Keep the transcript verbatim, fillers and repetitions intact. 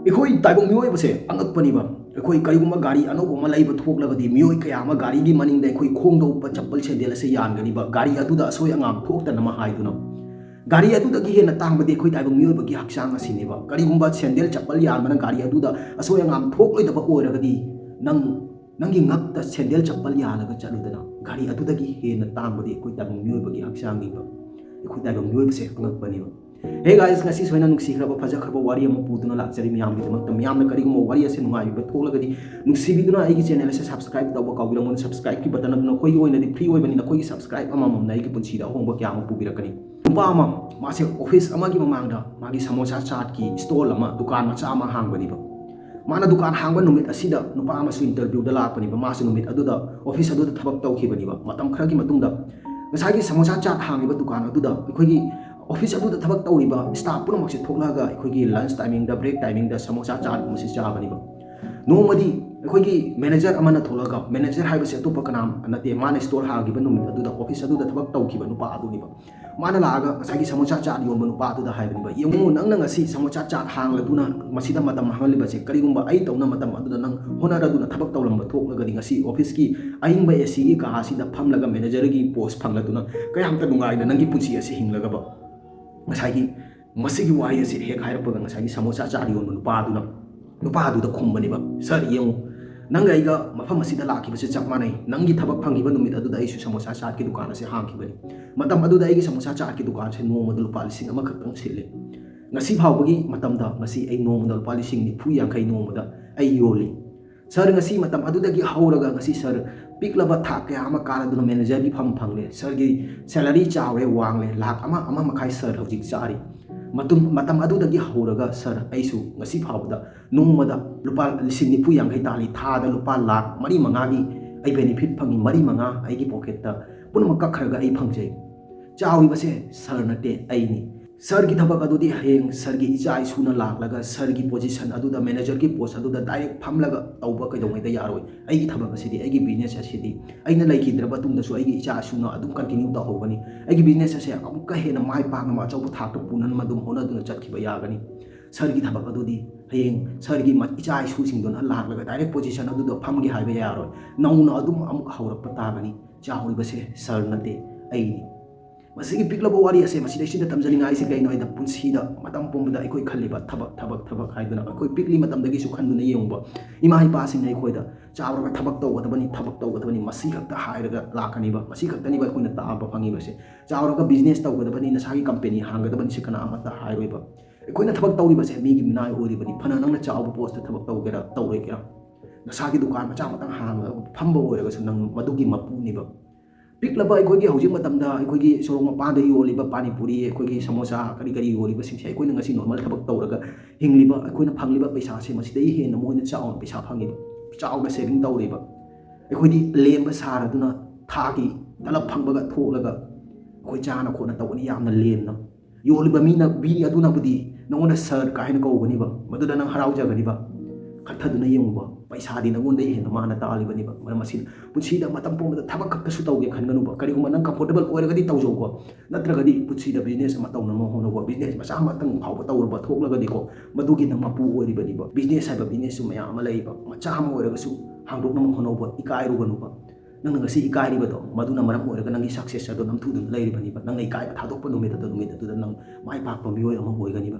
ꯑꯩꯈꯣꯏ ꯇꯥꯏꯕꯪ ꯃꯤꯑꯣꯏꯕꯁꯦ ꯑꯉꯛꯄꯅꯤꯕ꯫ ꯑꯩꯈꯣꯏ ꯀꯔꯤꯒꯨꯝꯕ ꯒꯥꯔꯤ ꯑꯅꯧꯕ ꯑꯃ ꯂꯩꯕ ꯊꯣꯛꯂꯒꯗꯤ, ꯃꯤꯑꯣꯏ ꯀꯌꯥ ꯑꯃ ꯒꯥꯔꯤꯒꯤ ꯃꯅꯤꯡꯗ ꯑꯩꯈꯣꯏ ꯈꯣꯡꯗ ꯎꯞꯄ ꯆꯄꯜ ꯁꯦꯟꯗꯦꯜ ꯑꯁꯦ ꯌꯥꯟꯒꯅꯤꯕ, ꯒꯥꯔꯤ ꯑꯗꯨꯗ ꯑꯁꯣꯏ ꯑꯉꯥꯝ ꯊꯣꯛꯇꯅꯕ ꯍꯥꯏꯗꯨꯅ꯫ ꯒꯥꯔꯤ ꯑꯗꯨꯗꯒꯤ ꯍꯦꯟꯅ ꯇꯥꯡꯕꯗꯤ ꯑꯩꯈꯣꯏ ꯇꯥꯏꯕꯪ ꯃꯤꯑꯣꯏꯕꯒꯤ ꯍꯛꯆꯥꯡ ꯑꯁꯤꯅꯦꯕ꯫ ꯀꯔꯤꯒꯨꯝꯕ ꯁꯦꯟꯗꯦꯜ ꯆꯄꯜ ꯌꯥꯟꯕꯅ ꯒꯥꯔꯤ ꯑꯗꯨꯗ ꯑꯁꯣꯏ ꯑꯉꯥꯝ ꯊꯣꯛꯂꯣꯏꯗꯕ ꯑꯣꯏꯔꯒꯗꯤ, ꯅꯪ, ꯅꯪꯒꯤ ꯉꯛꯇ ꯁꯦꯟꯗꯦꯜ ꯆꯄꯜ ꯌꯥꯜꯂꯒ ꯆꯠꯂꯨꯗꯅ꯫ ꯒꯥꯔꯤ ꯑꯗꯨꯗꯒꯤ ꯍꯦꯟꯅ ꯇꯥꯡꯕꯗꯤ ꯑꯩꯈꯣꯏ ꯇꯥꯏꯕꯪ ꯃꯤꯑꯣꯏꯕꯒꯤ ꯍꯛꯆꯥꯡꯅꯤꯕ꯫ ꯑꯩꯈꯣꯏ ꯇꯥꯏꯕꯪ ꯃꯤꯑꯣꯏꯕꯁꯦ ꯑꯉꯛꯄꯅꯤꯕ꯫ Hey guys, ꯉꯁꯤꯁꯨ ꯑꯩꯅ ꯅꯨꯡꯁꯤꯈ꯭ꯔꯕ, ꯐꯖꯈ꯭ꯔꯕ ꯋꯥꯔꯤ ꯑꯃ ꯄꯨꯗꯨꯅ ꯂꯥꯛꯆꯔꯤ ꯃꯤꯌꯥꯝꯒꯤꯗꯃꯛꯇ꯫ ꯃꯤꯌꯥꯝꯅ ꯀꯔꯤꯒꯨꯝꯕ ꯋꯥꯔꯤ ꯑꯁꯦ ꯅꯨꯡꯉꯥꯏꯕꯤꯕ ꯊꯣꯛꯂꯒꯗꯤ, ꯅꯨꯡꯁꯤꯕꯤꯗꯨꯅ ꯑꯩꯒꯤ channel ꯑꯁꯦ subscribe ꯇꯧꯕ ꯀꯥꯎꯕꯤꯔꯝꯒꯅꯨ꯫ Subscribe ꯀꯤ button ꯑꯗꯨ ꯅꯈꯣꯏꯒꯤ ꯑꯣꯏꯅꯗꯤ free ꯑꯣꯏꯕꯅꯤ꯫ ꯅꯈꯣꯏꯒꯤ subscribe ꯑꯃꯃꯝꯅ ꯑꯩꯒꯤ ꯄꯨꯟꯁꯤꯗ ꯑꯍꯣꯡꯕ ꯀꯌꯥ ꯑꯃ ꯄꯨꯕꯤꯔꯛꯀꯅꯤ꯫ ꯅꯨꯄꯥ ꯑꯃ, ꯃꯥꯁꯦ office ꯑꯃꯒꯤ ꯃꯃꯥꯡꯗ ꯃꯥꯒꯤ ꯁꯃꯣꯁꯥ ꯆꯥꯠꯀꯤ stall ꯑꯃ, ꯗꯨꯀꯥꯟ ꯃꯆꯥ ꯑꯃ ꯍꯥꯡꯕꯅꯤꯕ꯫ ꯃꯥꯅ ꯗꯨꯀꯥꯟ ꯍꯥꯡꯕ ꯅꯨꯃꯤꯠ ꯑꯁꯤꯗ ꯅꯨꯄꯥ ꯑꯃꯁꯨ interview ꯗ ꯂꯥꯛꯄꯅꯤꯕ꯫ ꯃꯥꯁꯨ ꯅꯨꯃꯤꯠ ꯑꯗꯨꯗ office ꯑꯗꯨꯗ ꯊꯕꯛ ꯇꯧꯈꯤꯕꯅꯤꯕ꯫ ꯃꯇꯝ ꯈꯔꯒꯤ ꯃꯇꯨꯡꯗ ꯉꯁꯥꯏꯒꯤ ꯁꯃꯣꯁꯥ ꯆꯥꯠ ꯍꯥꯡꯉꯤꯕ ꯗꯨꯀꯥꯟ ꯑꯗꯨꯗ ꯑꯩꯈꯣꯏꯒꯤ office ꯑꯗꯨꯗ ꯊꯕꯛ ꯇꯧꯔꯤꯕ staff ꯄꯨꯝꯅꯃꯛꯁꯦ ꯊꯣꯛꯂꯛꯑꯒ ꯑꯩꯈꯣꯏꯒꯤ lunch timing ꯗ, break timing ꯗ ꯁꯃꯣꯁꯥ ꯆꯥꯠꯀꯨꯝꯕꯁꯤ ꯆꯥꯕꯅꯤꯕ꯫ ꯅꯣꯡꯃꯗꯤ ꯑꯩꯈꯣꯏꯒꯤ manager ꯑꯃꯅ ꯊꯣꯛꯂꯛꯑꯒ, manager ꯍꯥꯏꯕꯁꯤ ꯑꯇꯣꯞꯄ ꯀꯅꯥꯝ ꯅꯠꯇꯦ, ꯃꯥꯅ stall ꯍꯥꯡꯈꯤꯕ ꯅꯨꯃꯤꯠ ꯑꯗꯨꯗ office ꯑꯗꯨꯗ ꯊꯕꯛ ꯇꯧꯈꯤꯕ ꯅꯨꯄꯥ ꯑꯗꯨꯅꯤꯕ꯫ ꯃꯥꯅ ꯂꯥꯛꯑꯒ ꯉꯁꯥꯏꯒꯤ ꯁꯃꯣꯁꯥ ꯆꯥꯠ ꯌꯣꯟꯕ ꯅꯨꯄꯥ ꯑꯗꯨꯗ ꯍꯥꯏꯕꯅꯤꯕ, "ꯌꯦꯡꯉꯨ, ꯅꯪꯅ ꯉꯁꯤ ꯁꯃꯣꯁꯥ ꯆꯥꯠ ꯍꯥꯡꯂꯗꯨꯅ ꯃꯁꯤꯗ ꯃꯇꯝ ꯃꯥꯡꯍꯜꯂꯤꯕꯁꯦ, ꯀꯔꯤꯒꯨꯝꯕ ꯑꯩ ꯇꯧꯅ ꯃꯇꯝ ꯑꯗꯨꯗ ꯅꯪ ꯍꯣꯠꯅꯔꯗꯨꯅ ꯊꯕꯛ ꯇꯧꯔꯝꯕ ꯊꯣꯛꯂꯒꯗꯤ, ꯉꯁꯤ office ꯀꯤ ꯑꯏꯪꯕ AC ꯒꯤ ꯀꯥ ꯑꯁꯤꯗ ꯐꯝꯂꯒ manager ꯒꯤ post ꯐꯪꯂꯗꯨꯅ ꯀꯌꯥꯝꯇ ꯅꯨꯡꯉꯥꯏꯅ ꯅꯪꯒꯤ ꯄꯨꯟꯁꯤ ꯑꯁꯤ ꯍꯤꯡꯂꯒꯕ?" ꯉꯁꯥꯏꯒꯤ ꯃꯁꯤꯒꯤ ꯋꯥꯍꯩ ꯑꯁꯤ ꯍꯦꯛ ꯍꯥꯏꯔꯛꯄꯒ, ꯉꯁꯥꯏꯒꯤ ꯁꯃꯣꯁꯥ ꯆꯥꯠ ꯌꯣꯟꯕ ꯅꯨꯄꯥꯗꯨꯅ, ꯅꯨꯄꯥꯗꯨꯗ ꯈꯨꯝꯕꯅꯦꯕ, "Sir, ꯌꯦꯡꯉꯨ, ꯅꯪꯒ ꯑꯩꯒ ꯃꯐꯝ ꯑꯁꯤꯗ ꯂꯥꯛꯈꯤꯕꯁꯦ ꯆꯞ ꯃꯥꯟꯅꯩ꯫ ꯅꯪꯒꯤ ꯊꯕꯛ ꯐꯪꯈꯤꯕ ꯅꯨꯃꯤꯠ ꯑꯗꯨꯗ ꯑꯩꯁꯨ ꯁꯃꯣꯁꯥ ꯆꯥꯠꯀꯤ ꯗꯨꯀꯥꯟ ꯑꯁꯤ ꯍꯥꯡꯈꯤꯕꯅꯤ꯫ ꯃꯇꯝ ꯑꯗꯨꯗ ꯑꯩꯒꯤ ꯁꯃꯣꯁꯥ ꯆꯥꯠꯀꯤ ꯗꯨꯀꯥꯟꯁꯦ ꯅꯣꯡꯃꯗ ꯂꯨꯄꯥ ꯂꯤꯁꯤꯡ ꯑꯃꯈꯛꯇꯪ ꯁꯤꯠꯂꯤ꯫ ꯉꯁꯤ ꯐꯥꯎꯕꯒꯤ ꯃꯇꯝꯗ ꯉꯁꯤ ꯑꯩ ꯅꯣꯡꯃꯗ ꯂꯨꯄꯥ ꯂꯤꯁꯤꯡ ꯅꯤꯐꯨ ꯌꯥꯡꯈꯩ ꯅꯣꯡꯃꯗ ꯑꯩ ꯌꯣꯜꯂꯤ꯫ Sir, ꯉꯁꯤ ꯃꯇꯝ ꯑꯗꯨꯗꯒꯤ ꯍꯧꯔꯒ ꯉꯁꯤ sir ꯄꯤꯛꯂꯕ ꯊꯥꯛ ꯀꯌꯥ ꯑꯃ ꯀꯥꯔꯗꯨꯅ manager ꯒꯤ ꯐꯝ ꯐꯪꯂꯦ꯫ Sir ꯒꯤ salary ꯆꯥꯎꯔꯦ, ꯋꯥꯡꯂꯦ, ꯂꯥꯛ ꯑꯃ, ꯑꯃ ꯃꯈꯥꯏ sir ꯍꯧꯖꯤꯛ ꯆꯥꯔꯤ꯫ ꯃꯇꯝ, ꯃꯇꯝ ꯑꯗꯨꯗꯒꯤ ꯍꯧꯔꯒ sir, ꯑꯩꯁꯨ ꯉꯁꯤ ꯐꯥꯎꯕꯗ ꯅꯣꯡꯃꯗ ꯂꯨꯄꯥ ꯂꯤꯁꯤꯡ ꯅꯤꯐꯨ ꯌꯥꯡꯈꯩ ꯇꯥꯜꯂꯤ, ꯊꯥꯗ ꯂꯨꯄꯥ ꯂꯥꯛ ꯃꯔꯤ ꯃꯉꯥꯒꯤ ꯑꯩ benefit ꯐꯪꯉꯤ, ꯃꯔꯤ ꯃꯉꯥ ꯑꯩꯒꯤ pocket ꯇ ꯄꯨꯝꯅꯃꯛ ꯀꯛꯈ꯭ꯔꯒ ꯑꯩ ꯐꯪꯖꯩ꯫ ꯆꯥꯎꯔꯤꯕꯁꯦ sir ꯅꯠꯇꯦ, ꯑꯩꯅꯤ꯫ Sir ꯒꯤ ꯊꯕꯛ ꯑꯗꯨꯗꯤ ꯍꯌꯦꯡ sir ꯒꯤ ꯏꯆꯥ ꯏꯁꯨꯅ ꯂꯥꯛꯂꯒ sir ꯒꯤ position ꯑꯗꯨꯗ, manager ꯒꯤ post ꯑꯗꯨꯗ direct ꯐꯝꯂꯒ ꯇꯧꯕ ꯀꯩꯗꯧꯉꯩꯗ ꯌꯥꯔꯣꯏ꯫ ꯑꯩꯒꯤ ꯊꯕꯛ ꯑꯁꯤꯗꯤ, ꯑꯩꯒꯤ business ꯑꯁꯤꯗꯤ ꯑꯩꯅ ꯂꯩꯈꯤꯗ꯭ꯔꯕ ꯃꯇꯨꯡꯗꯁꯨ ꯑꯩꯒꯤ ꯏꯆꯥ ꯏꯁꯨꯅ ꯑꯗꯨꯝ continue ꯇꯧꯍꯧꯒꯅꯤ꯫ ꯑꯩꯒꯤ business ꯑꯁꯦ ꯑꯃꯨꯛꯀ ꯍꯦꯟꯅ ꯃꯥꯏ ꯄꯥꯛꯅꯕ, ꯑꯆꯧꯕ ꯊꯥꯛꯇ ꯄꯨꯅꯅꯕ ꯑꯗꯨꯝ ꯍꯣꯠꯅꯗꯨꯅ ꯆꯠꯈꯤꯕ ꯌꯥꯒꯅꯤ꯫ ꯁꯥꯔꯒꯤ ꯊꯕꯛ ꯑꯗꯨꯗꯤ ꯍꯌꯦꯡ ꯁꯥꯔꯒꯤ ꯃ-, ꯏꯆꯥ ꯏꯁꯨꯁꯤꯡꯗꯨꯅ ꯂꯥꯛꯂꯒ ꯗꯥꯏꯔꯦꯛ ꯄꯣꯖꯤꯁꯟ ꯑꯗꯨꯗ ꯐꯝꯒꯦ ꯍꯥꯏꯕ ꯌꯥꯔꯣꯏ꯫ ꯅꯧꯅ ꯑꯗꯨꯝ ꯑꯃꯨꯛ ꯍꯧꯔꯛꯄ ꯇꯥꯒꯅꯤ꯫ ꯆꯥꯎꯔꯤꯕꯁꯦ ꯁꯥꯔ ꯅꯠꯇꯦ, ꯑꯩꯅꯤ꯫ ꯃꯁꯤꯒꯤ ꯄꯤꯛꯂꯕ ꯋꯥꯔꯤ ꯑꯁꯦ ꯃꯁꯤꯗꯩꯁꯤꯗ ꯇꯝꯖꯅꯤꯡꯉꯥꯏꯁꯦ ꯀꯩꯅꯣ ꯍꯥꯏꯗ, ꯄꯨꯟꯁꯤꯗ ꯃꯇꯝ ꯄꯨꯝꯕꯗ ꯑꯩꯈꯣꯏ ꯈꯜꯂꯤꯕ ꯊꯕꯛ, ꯊꯕꯛ, ꯊꯕꯛ ꯍꯥꯏꯗꯨꯅ ꯑꯩꯈꯣꯏ ꯄꯤꯛꯂꯤ ꯃꯇꯝꯗꯒꯤꯁꯨ ꯈꯟꯗꯨꯅ ꯌꯦꯡꯉꯨꯕ ꯏꯃꯥ ꯏꯄꯥꯁꯤꯡꯅ ꯑꯩꯈꯣꯏꯗ ꯆꯥꯎꯔꯒ ꯊꯕꯛ ꯇꯧꯒꯗꯕꯅꯤ, ꯊꯕꯛ ꯇꯧꯒꯗꯕꯅꯤ, ꯃꯁꯤ ꯈꯛꯇ ꯍꯥꯏꯔꯒ ꯂꯥꯛꯀꯅꯤꯕ꯫ ꯃꯁꯤ ꯈꯛꯇꯅꯤꯕ ꯑꯩꯈꯣꯏꯅ ꯇꯥꯕ ꯐꯪꯉꯤꯕꯁꯦ꯫ ꯆꯥꯎꯔꯒ ꯕꯤꯖꯤꯅꯦꯁ ꯇꯧꯒꯗꯕꯅꯤ, ꯅꯁꯥꯒꯤ ꯀꯝꯄꯦꯅꯤ ꯍꯥꯡꯒꯗꯕꯅꯤ, ꯁꯤ ꯀꯅꯥ ꯑꯃꯠꯇ ꯍꯥꯏꯔꯣꯏꯕ꯫ ꯑꯩꯈꯣꯏꯅ ꯊꯕꯛ ꯇꯧꯔꯤꯕꯁꯦ ꯃꯤꯒꯤ ꯃꯤꯅꯥꯏ ꯑꯣꯏꯔꯤꯕꯅꯤ꯫ ꯐꯅ ꯅꯪꯅ ꯆꯥꯎꯕ ꯄꯣꯁꯇ ꯊꯕꯛ ꯇꯧꯒꯦꯔꯥ ꯇꯧꯔꯣꯏꯒꯦꯔꯥ, ꯅꯁꯥꯒꯤ ꯗꯨꯀꯥꯟ ꯃꯆꯥ ꯑꯃꯇꯪ ꯍꯥꯡꯉꯒ ꯐꯝꯕ ꯑꯣꯏꯔꯒꯁꯨ ꯅꯪ ꯃꯗꯨꯒꯤ ꯃꯄꯨꯅꯦꯕ꯫ ꯄꯤꯛꯂꯕ ꯑꯩꯈꯣꯏꯒꯤ ꯍꯧꯖꯤꯛ ꯃꯇꯝꯗ ꯑꯩꯈꯣꯏꯒꯤ ꯁꯣꯔꯣꯛ ꯃꯄꯥꯟꯗ ꯌꯣꯜꯂꯤꯕ ꯄꯥꯅꯤꯄꯨꯔꯤ, ꯑꯩꯈꯣꯏꯒꯤ ꯁꯃꯣꯁꯥ, ꯀꯔꯤ ꯀꯔꯤ ꯌꯣꯜꯂꯤꯕꯁꯤꯡꯁꯦ, ꯑꯩꯈꯣꯏꯅ ꯉꯁꯤ ꯅꯣꯔꯃꯦꯜ ꯊꯕꯛ ꯇꯧꯔꯒ ꯍꯤꯡꯂꯤꯕ, ꯑꯩꯈꯣꯏꯅ ꯐꯪꯂꯤꯕ ꯄꯩꯁꯥꯁꯦ ꯃꯁꯤꯗꯒꯤ ꯍꯦꯟꯅ ꯃꯣꯏꯅ ꯆꯥꯎꯅ ꯄꯩꯁꯥ ꯐꯪꯉꯤꯕ, ꯆꯥꯎꯅ ꯁꯦꯚꯤꯡ ꯇꯧꯔꯤꯕ꯫ ꯑꯩꯈꯣꯏꯗꯤ ꯂꯦꯝꯕ ꯁꯥꯔꯗꯨꯅ ꯊꯥꯒꯤ ꯇꯂꯞ ꯐꯪꯕꯒ ꯊꯣꯛꯂꯒ ꯑꯩꯈꯣꯏ ꯆꯥꯅ ꯈꯣꯠꯅ ꯇꯧꯒꯅꯤ ꯌꯥꯝꯅ ꯂꯦꯝꯅ꯫ ꯌꯣꯜꯂꯤꯕ ꯃꯤꯅ, ꯃꯤ ꯑꯗꯨꯅꯕꯨꯗꯤ ꯅꯉꯣꯟꯗ ꯁꯥꯔ ꯀꯥꯏꯅ ꯀꯧꯒꯅꯤꯕ, ꯃꯗꯨꯗ ꯅꯪ ꯍꯔꯥꯎꯖꯒꯅꯤꯕ꯫ ꯈꯟꯊꯗꯨꯅ ꯌꯦꯡꯉꯨꯕ, ꯄꯩꯁꯥꯗꯤ ꯅꯉꯣꯟꯗꯒꯤ ꯍꯦꯟꯅ ꯃꯥꯅ ꯇꯥꯜꯂꯤꯕꯅꯤꯕ꯫ ꯃꯔꯝ ꯑꯁꯤꯅ ꯄꯨꯟꯁꯤꯗ ꯃꯇꯝ ꯄꯨꯝꯕꯗ ꯊꯕꯛ ꯈꯛꯇꯁꯨ ꯇꯧꯒꯦ ꯈꯟꯒꯅꯨꯕ꯫ ꯀꯔꯤꯒꯨꯝꯕ ꯅꯪ ꯀꯝꯐꯣꯔꯇꯦꯕꯜ ꯑꯣꯏꯔꯒꯗꯤ ꯇꯧꯖꯧꯀꯣ, ꯅꯠꯇ꯭ꯔꯒꯗꯤ ꯄꯨꯟꯁꯤꯗ ꯕꯤꯖꯤꯅꯦꯁ ꯑꯃ ꯇꯧꯅꯕ ꯍꯣꯠꯅꯧꯕ꯫ ꯕꯤꯖꯤꯅꯦꯁ ꯃꯆꯥ ꯑꯃꯇꯪ ꯐꯥꯎꯕ ꯇꯧꯔꯕ ꯊꯣꯛꯂꯒꯗꯤꯀꯣ, ꯃꯗꯨꯒꯤ ꯅꯪ ꯃꯄꯨ ꯑꯣꯏꯔꯤꯕꯅꯤꯕ꯫ ꯕꯤꯖꯤꯅꯦꯁ ꯍꯥꯏꯕ ꯕꯤꯖꯤꯅꯦꯁꯁꯨ ꯃꯌꯥꯝ ꯑꯃ ꯂꯩꯌꯦꯕ, ꯃꯆꯥ ꯑꯃ ꯑꯣꯏꯔꯒꯁꯨ ꯍꯥꯡꯗꯣꯛꯅꯕ ꯍꯣꯠꯅꯧꯕ, ꯏꯀꯥꯏꯔꯨꯒꯅꯨꯕ꯫ ꯅꯪꯅ ꯉꯁꯤ ꯏꯀꯥꯏꯔꯤꯕꯗꯣ, ꯃꯗꯨꯅ ꯃꯔꯝ ꯑꯣꯏꯔꯒ ꯅꯪꯒꯤ ꯁꯛꯁꯦꯁ ꯑꯗꯣ ꯅꯝꯊꯨꯗꯨꯅ ꯂꯩꯔꯤꯕꯅꯤꯕ꯫ ꯅꯪꯅ ꯏꯀꯥꯏꯕ ꯊꯥꯗꯣꯛꯄ ꯅꯨꯃꯤꯠ ꯑꯗꯨ, ꯅꯨꯃꯤꯠ ꯑꯗꯨꯗ ꯅꯪ ꯃꯥꯏ ꯄꯥꯛꯄ ꯃꯤꯑꯣꯏ ꯑꯃ ꯑꯣꯏꯒꯅꯤꯕ꯫